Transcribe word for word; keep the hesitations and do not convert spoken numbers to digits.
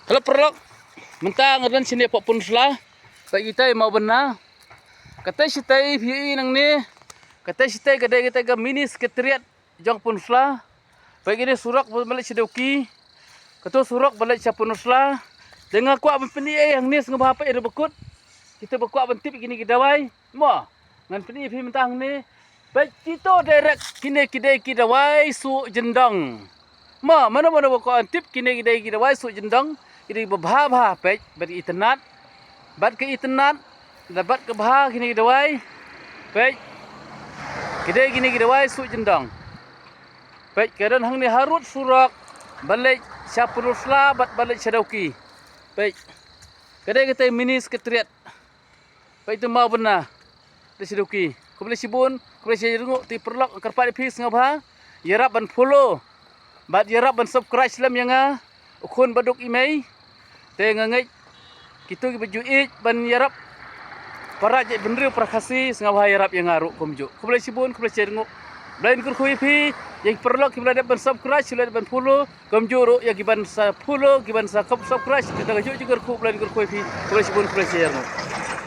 Hello paralok, mynta nga don shane hapoh Pynursla. Peit kitei Mawbynna. Katei shatei phi i nangne, katei shatei ka dei katei ka mini secretariat jong Pynursla. Peit kine surok ba leit sha Dawki, kato surok ba leit sha Pynursla. Te nga kwah ban pyni ei hangne sngewbha, peit ïa ba kut. Kita ba kwah ban tip kine ki dawai, mo, ngan pyni phi mynta hangne. Peit kito direct, kine ki dei ki dawai suh jyndong. Mo, mano mano ba kwah ban tip kine ki dei ki dawai suh jyndong, ki dei ba bha bha. Peit, bad ka itynnad, bad ka itynnad, da bad ka bha kine ki dawai. Peit, ki dei kine ki dawai suh jyndong. Peit, ka don hangne harud surok ba leit sha Pynursla bad ba leit sha Dawki. Peit, ka dei katei mini secretariat. Peit tu Mawbynna, da sha Dawki. Khublei shibun, khublei shibun, te paralok, kyrpad ïa phi sngewbha ïarap ban follow bad ïarap ban subscribe slem ïa nga, u khun baduk i mei. Te nga ngeit kito kiba ju ïeit ban ïarap para jaitbynriew para Khasi, sngewbha ïarap ïa nga ruh kumjuh. Khublei shibun, khublei shibun. Blei un kyrkhu ïa phi, ïa ki paralok kiba la dep ban subscribe, shu la dep ban follow. Kumjuh ruh ïa ki ban sa follow, ki ban sa subscribe, kita ka juh jingkyrkhu, Blei un kyrkhu ïa phi. Khublei shibun, khublei shibun.